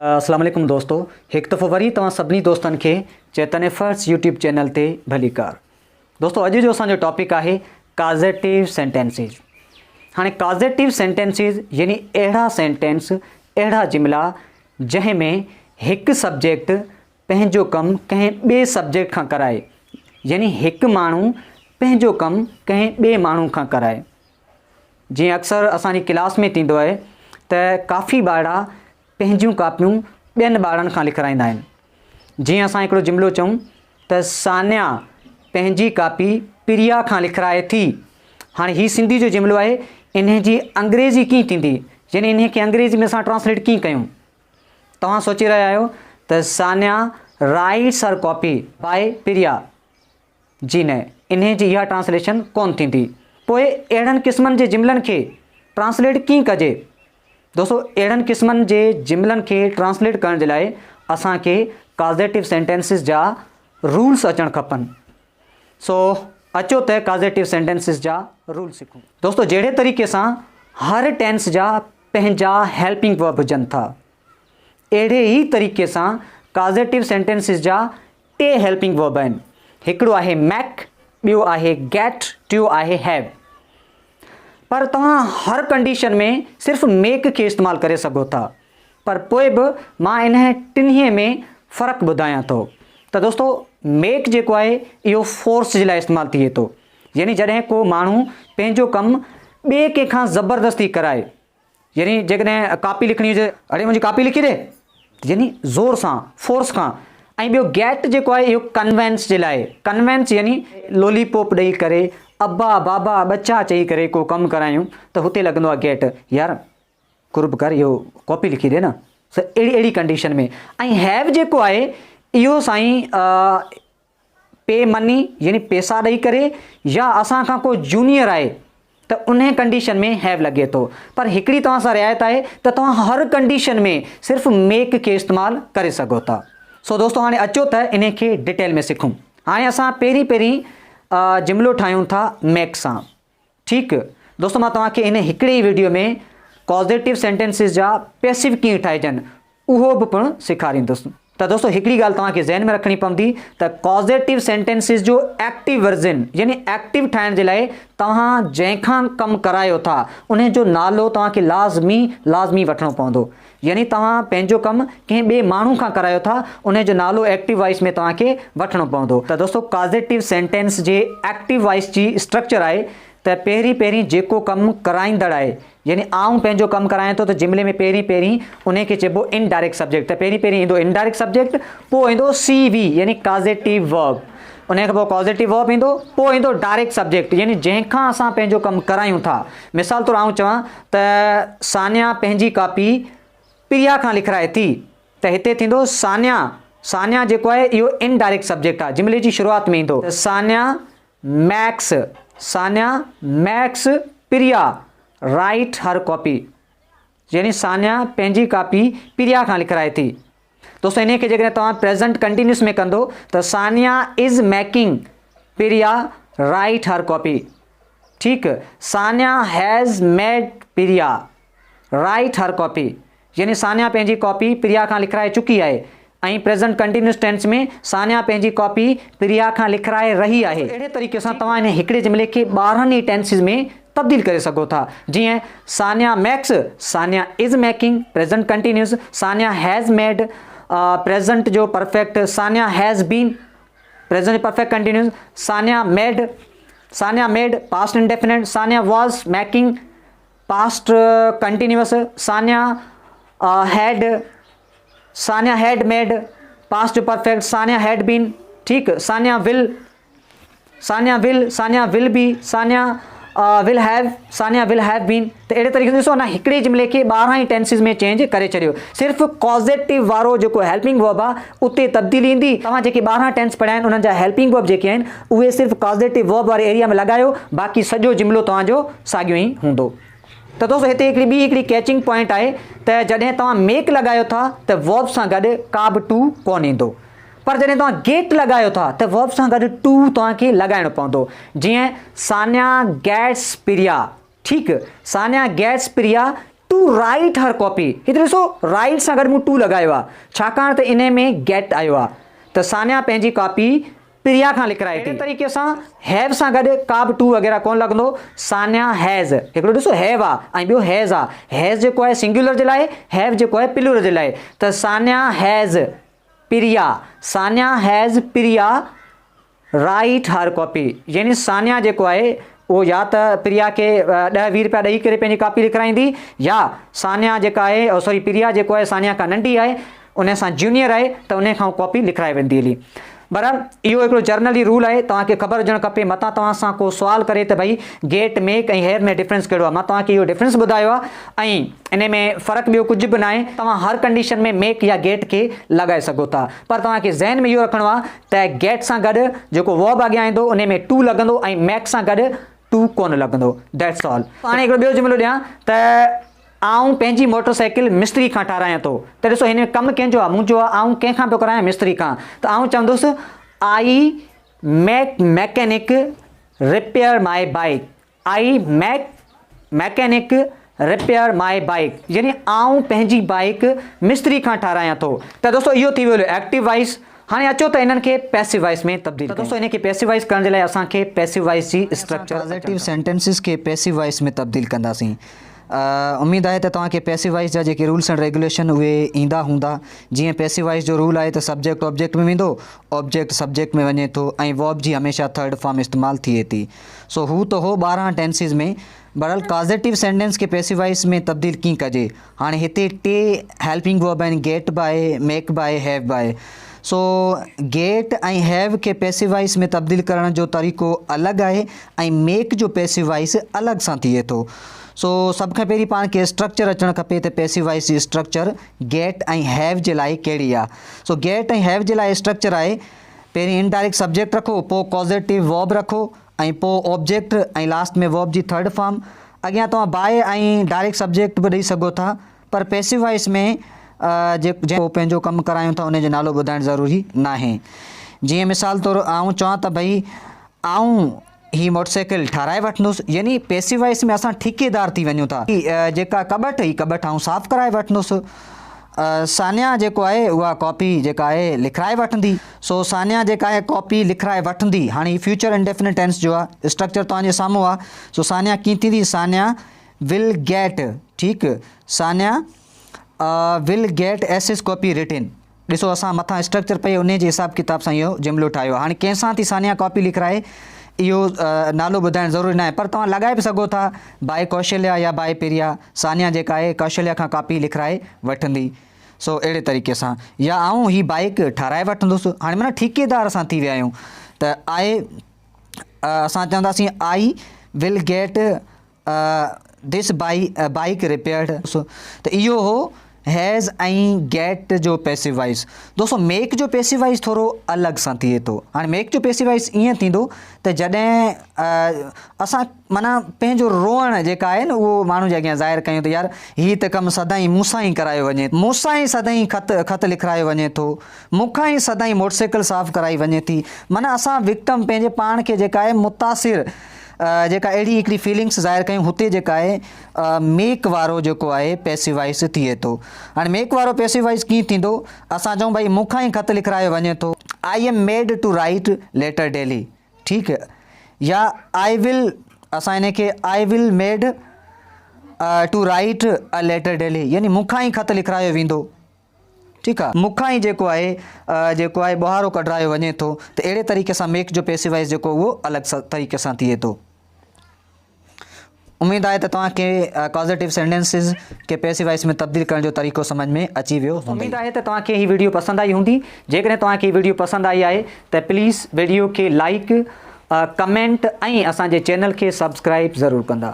اسلام عليڪم دوستو هڪ دفعو وري توهان سڀني دوستن کي چيتن ايفرٽس يوٽيوب چينل تي ڀليڪار دوستو اڄ جو اسان جو ٽاپڪ آهي ڪازيٽو سينٽينسز هاڻي ڪازيٽو سينٽينسز يعني اهڙا سينٽينس اهڙا جملا جنهن ۾ هڪ سبجيڪٽ پنهنجو ڪم ڪنهن ٻئي سبجيڪٽ کان ڪرائي يعني هڪ ماڻهو پنهنجو ڪم ڪنهن ٻئي ماڻهو کان ڪرائي جيئن اڪثر اسان جي ڪلاس ۾ ٿيندو آهي ته ڪافي ٻارڙا پنهنجون ڪاپيون ٻين ٻارڙن کان لکرائيندا آهن. جيئن اسان هڪڙو جملو چئون ته ثانيا پنهنجي ڪاپي پريا کان لکرائي ٿي. هاڻي هي سنڌي جو جملو آهي انهي جي انگريزي ڪيئن ٿيندي يعني انهي کي انگريزي ۾ اسان ٽرانسليٽ ڪيئن ڪيون. توهان سوچي رهيا آهيو ته Sania writes her copy by Priya. جي نه، انهيء جي اها ٽرانسليشن ڪونه ٿيندي. پوء اهڙن قسمن جي جملن کي ٽرانسليٽ ڪيئن ڪجي؟ دوستو اهڙن قسمن جي جملن کي ٽرانسليٽ ڪرڻ جي لاء اسان کي ڪازيٽو سينٽينسز جا رولس اچڻ کپن. سو اچو ته ڪازيٽو سينٽينسز جا رول سکون. دوستو جهڙي طريقي سان هر ٽينس جا پنهنجا هيلپنگ ورب هجن ٿا اهڙي ئي طريقي سان ڪازيٽو سينٽينسز جا ٽي هيلپنگ ورب آهن. هڪڙو آهي ميڪ، ٻيو آهي گيٽ، ٽيو آهي هيو. پر توهان هر ڪنڊيشن ۾ صرف ميڪ کي استعمال ڪري سگهو ٿا. پر پوء به مان انهن ٽنهي ۾ فرق ٻڌايان ٿو. ته دوستو ميڪ جيڪو آهي اهو فورس جي لاء استعمال ٿئي ٿو. يعني جڏهن ڪو ماڻهو پنهنجو ڪم ٻئي ڪنهن کان زبردستي ڪرائي. يعني جيڪڏهن ڪاپي لکڻي هجي اڙي منهنجي ڪاپي لکي ڏي يعني زور سان فورس کان ۽ ٻيو گيٽ جيڪو آهي اهو ڪنوينس جي لاء ڪنوينس يعني لولي پوپ ڏئي ڪري ابا بابا ٻچا چئي ڪري ڪو ڪم ڪرايون ته هتي لڳندو آهي گيٽ يار قرب ڪر اهو ڪاپي لکي ڏي نه سو اهڙي اهڙي ڪنڊيشن ۾ ۽ have جيڪو آهي اهو سائين پي مني يعني پيسا ڏئي ڪري يا اسان کان ڪو جونيئر آهي ته انهي ڪنڊيشن ۾ have لڳي ٿو پر هڪڙي توهان سان رعايت آهي ته توهان هر ڪنڊيشن ۾ صرف ميڪ کي استعمال ڪري سگهو ٿا. سو دوستو هاڻي اچو ته انهي کي ڊيٽيل ۾ سکون. هاڻي اسان پهرين پهرين جملو ٺاهيون ٿا ميڪ سان. ٺيڪ دوستو مان توهان کي انهي هڪڙي ئي ويڊيو ۾ ڪازيٽو سينٽينسز جا پيسو ڪيئن ٺاهجن اهو به پڻ سيکاريندس. ته دوستو هڪڙي ڳالهه توهان کي ذهن ۾ رکڻي پوندي ته ڪازيٽو سينٽينسز جو ايڪٽو ورزن يعني ايڪٽو ٺاهڻ جي لاء توهان جنهن کان ڪم ڪرايو ٿا انهي جو نالو توهان کي لازمي لازمي وٺڻو پوندو يعني توهان پنهنجو ڪم ڪنهن ٻئي ماڻهو کان ڪرايو ٿا انهي جو نالو ايڪٽو وائس ۾ توهان کي وٺڻو پوندو. ته دوستو ڪازيٽو سينٽينس جي ايڪٽو وائس جي اسٽرڪچر آهي ته پهرين پهرين جيڪو ڪم ڪرائيندڙ آهي يعني آئون پنهنجو ڪم ڪرايان ٿو ته جملي ۾ پهرين پهرين انهي کي چئبو انڊائريڪٽ سبجيڪٽ ته پهرين پهرين ايندو انڊائريڪٽ سبجيڪٽ پوء ايندو سي وي يعني ڪازيٽو ورب انهي کان پوء ڪازيٽو ورب ايندو پوء ايندو ڊائريڪٽ سبجيڪٽ يعني جنهن کان اسان پنهنجو ڪم ڪرايون ٿا مثال طور آئون چوان ته ثانيا پنهنجي ڪاپي پريا کان لکرائي ٿي ته هتي ٿيندو ثانيا ثانيا جيڪو آهي اهو انڊائريڪٽ سبجيڪٽ آهي جملي جي شروعات ۾ ايندو ته Sania makes Sania makes Priya write her copy يعني ثانيا پنهنجي ڪاپي پريا کان لکرائي ٿي. دوستو انهي کي جيڪڏهن توهان پريزنٽ ڪنٽينيوس ۾ ڪندو ته Sania is making Priya write her copy ٺيڪ Sania has made Priya write her copy يعني ثانيا پنهنجي ڪاپي پريا کان لکرائي چڪي آهي ۽ پريزنٽ ڪنٽينيوس ٽينس ۾ ثانيا پنهنجي ڪاپي پريا کان لکرائي رهي آهي. اهڙي طريقي سان توهان انهي هڪڙي جملي کي 12 ئي ٽينسز ۾ تبديل ڪري سگهو ٿا جيئن Sania makes, Sania is making, present continuous, Sania has made, present جو perfect, Sania has been, present perfect continuous, Sania made, Sania made, past indefinite, Sania was making, past continuous, Sania had, Sania had made, past perfect, Sania had been, ٺيڪ، Sania will, Sania will, Sania will be, Sania will have, Sania will have been. ته اهڙي طريقي سان ڏسو انا هڪڙي جملي کي 12 ئي ٽينسز ۾ چينج ڪري ڇڏيو. صرف ڪازيٽو وارو جيڪو هيلپنگ ورب آ اتي تبديلي ايندي. توهان جيڪي 12 ٽينس پڙهيا آهن انهن جا هيلپنگ ورب جيڪي آهن اهي صرف ڪازيٽو ورب واري ايريا ۾ لڳايو باقي سڄو جملو توهان جو ساڳيو ئي هوندو. ته دوستو هتي هڪڙي ٻي هڪڙي ڪيچنگ پوائنٽ آهي ته جڏهن توهان ميڪ لڳايو ٿا ته ورب سان گڏ ڪا به ٽو ڪونه ايندو پر جڏهن توهان گيٽ لڳايو ٿا ته ورب سان گڏ ٽو توهان کي لڳائڻو پوندو جيئن ثانيا گيٽس پريا ٺيڪ ثانيا گيٽس پريا ٽو رائيٽ هر ڪاپي. هتي ڏسو رائيٽ سان گڏ مون ٽو لڳايو آهي ڇاڪاڻ ته انهي ۾ گيٽ آيو آهي ته ثانيا پنهنجي ڪاپي پريا کان لکرائي ٿي. اهڙي طريقي سان هيو سان گڏ ڪا به ٽو وغيره ڪونه لڳندو. ثانيا هيز هڪڙو ڏسو هيو آ ۽ ٻيو هيز آ. هيز جيڪو آهي سنگيولر جي لاء هيو جيڪو آهي پلورل جي لاء ته Sania has Priya Sania has Priya write her copy يعني ثانيا جيڪو آهي اهو يا ته پريا کي ڏهه ويهه رپيا ڏئي ڪري پنهنجي ڪاپي لکرائيندي يا ثانيا جيڪا آهي سوري پريا جيڪو آهي ثانيا کان ننڍي آهي انهي سان جونيئر آهي ته انهي کان ڪاپي لکرائي ويندي هلي. بهرحال اهو هڪڙو جرنلي رول آهي توهان کي خبر هجڻ کپي متان توهان سان ڪو سوال ڪري ته ڀئي گيٽ، ميڪ ۽ have ۾ difference ڪهڙو آهي مان توهان کي اهو ڊفرنس ٻڌايو آهي ۽ انهي ۾ فرق ٻيو ڪجهه به ناهي توهان هر ڪنڊيشن ۾ ميڪ يا گيٽ کي لڳائي سگهو ٿا پر توهان کي ذهن ۾ اهو رکڻو آهي ته گيٽ سان گڏ جيڪو ورب اڳيان ايندو انهي ۾ ٽو لڳندو ۽ ميڪ سان گڏ ٽو ڪونه لڳندو that's all. هاڻي هڪڙو ٻيو جملو ڏيان ته. آئون پنهنجي موٽر سائيڪل مستري کان ٺارايان ٿو ته ڏسو هن ۾ ڪم ڪنهن جو آهي منهنجو آهي آئون ڪنهن کان پيو ڪرايان مستري کان ته آئون چوندس I make mechanic repair my bike I make mechanic repair my bike يعني آئون پنهنجي بائيڪ مستري کان ٺارايان ٿو ته دوستو اهو ٿي ويو ايڪٽو وائس هاڻي اچو ته انهن کي پيسو وائس ۾ تبديل ڪيون. ته دوستو انهن کي پيسو وائس ڪرڻ جي لاء اسان کي پيسو وائس جي اسٽرڪچر اچڻ پازيٽو سينٽينسز کي پيسو وائس ۾ تبديل ڪنداسين. اميد آهي ته توهان کي پيسو وائس جا جيڪي رولس اينڊ ريگيوليشن اهي ايندا هوندا. جيئن پيسو وائس جو رول آهي ته سبجيڪٽ آبجيڪٽ ۾ ويندو، آبجيڪٽ سبجيڪٽ ۾ وڃي ٿو ۽ ورب جي هميشه ٿرڊ فارم استعمال ٿئي ٿي. سو هو ته هو 12 ٽينسز ۾. بهرحال ڪازيٽو سينٽينس کي پيسو وائس ۾ تبديل ڪيئن ڪجي؟ هاڻي هتي ٽي هيلپنگ ورب آهن گيٽ به آهي، ميڪ به آهي، هيو به آهي. سو گيٽ ۽ هيو کي پيسو وائس ۾ تبديل ڪرڻ جو طريقو الڳ آهي ۽ ميڪ جو پيسو وائس الڳ سان ٿئي ٿو. سو سڀ کان پهرين پاڻ کي اسٽرڪچر اچڻ کپي ته پيسو وائس جي اسٽرڪچر گيٽ ۽ هيو جي لاء ڪهڙي آهي. سو گيٽ ۽ هيو جي لاء اسٽرڪچر آهي پهرين انڊائريڪٽ سبجيڪٽ رکو پوء ڪازيٽو ورب رکو ۽ پوء آبجيڪٽ ۽ لاسٽ ۾ ورب جي ٿرڊ فارم. اڳيان توهان باء ۽ ڊائريڪٽ سبجيڪٽ به ڏئي سگهو ٿا پر پيسو وائس ۾ جيڪو پنهنجو ڪم ڪرايون ٿا ان جو نالو ٻڌائڻ ضروري ناهي. جيئن مثال طور آئون چوان ته ڀئي آئون هي موٽرسائيڪل ٺاراهي وٺندس يعني پيسو وائس ۾ اسان ٺيڪيدار ٿي وڃون ٿا. جيڪا ڪٻٽ هي ڪٻٽ آئون صاف ڪرائي وٺندس. ثانيا جيڪو آهي اها ڪاپي جيڪا آهي لکرائي وٺندي. سو ثانيا جيڪا آهي ڪاپي لکرائي وٺندي. هاڻي هي فيوچر انڊيفنٽ ٽينس جو آهي اسٽرڪچر توهان جي سامهون آهي. سو ثانيا ڪيئن ٿيندي ثانيا ول گيٽ ٺيڪ Sania will get S S copy written ڏسو اسان مٿان اسٽرڪچر پئي انهي جي حساب ڪتاب سان اهو جملو ٺاهيو آهي. هاڻي ڪنهن سان ٿي ثانيا ڪاپي لکرائي اهو نالو ٻڌائڻ ضروري ناهي پر توهان لڳائي به سگهو ٿا باء ڪوشليا يا باء پريا. ثانيا جيڪا آهي ڪوشليا کان ڪاپي لکرائي وٺندي سو اهڙي طريقي سان يا آئون هي بائيڪ ٺاراهي وٺندس هاڻي معنيٰ ٺيڪيدار اسان ٿي ويا آهيون ته آء اسان چونداسين I will get this bike repaired ته اهو هو هيز ۽ گيٽ جو پيسو وائس. دوستو ميڪ جو پيسو وائس ٿورو الڳ سان ٿئي ٿو. هاڻي ميڪ جو پيسو وائس ائين ٿيندو ته جڏهن اسان معنيٰ پنهنجو روئڻ جيڪا آهي نه اهو ماڻهو جي اڳيان ظاهر ڪيون ته يار هي ته ڪم سدائين مون سان ئي ڪرايو وڃي مون سان ئي سدائين خط خط لکرايو وڃي ٿو مون کان ئي سدائين موٽرسائيڪل صاف ڪرائي وڃي ٿي معنيٰ اسان وڪٽم پنهنجي پاڻ کي جيڪا آهي متاثر جيڪا اهڙي هڪڙي فيلنگس ظاهر ڪيون هتي جيڪا آهي ميڪ وارو جيڪو آهي پيسو وائس ٿئي ٿو. هاڻي ميڪ وارو پيسو وائس ڪيئن ٿيندو؟ اسان چئون ڀئي مون کان ئي خط لکرايو وڃي ٿو. I am made to write letter daily ٺيڪ يا آئي ول اسان ان کي I will made to write a letter daily يعني مون کان ئي خط لکرايو ويندو ٺيڪ آ مون کان ئي جيڪو آهي جيڪو آهي ٻهارو ڪڍرايو وڃي ٿو ته اهڙي طريقي سان ميڪ جو پيسو وائس جيڪو اهو الڳ طريقي سان ٿئي ٿو. اميد آهي ته توهان کي ڪازيٽو سينٽينسز کي پيسو وائس ۾ تبديل ڪرڻ جو طريقو سمجهه ۾ اچي ويو هوندو. اميد آهي ته توهان کي هي وڊيو پسند آئي هوندي. جيڪڏهن توهان کي هي وڊيو پسند آئي آهي ته پليز وڊيو کي لائيڪ، ڪمينٽ ۽ اسان جي چينل کي سبسڪرائيب ضرور ڪندا.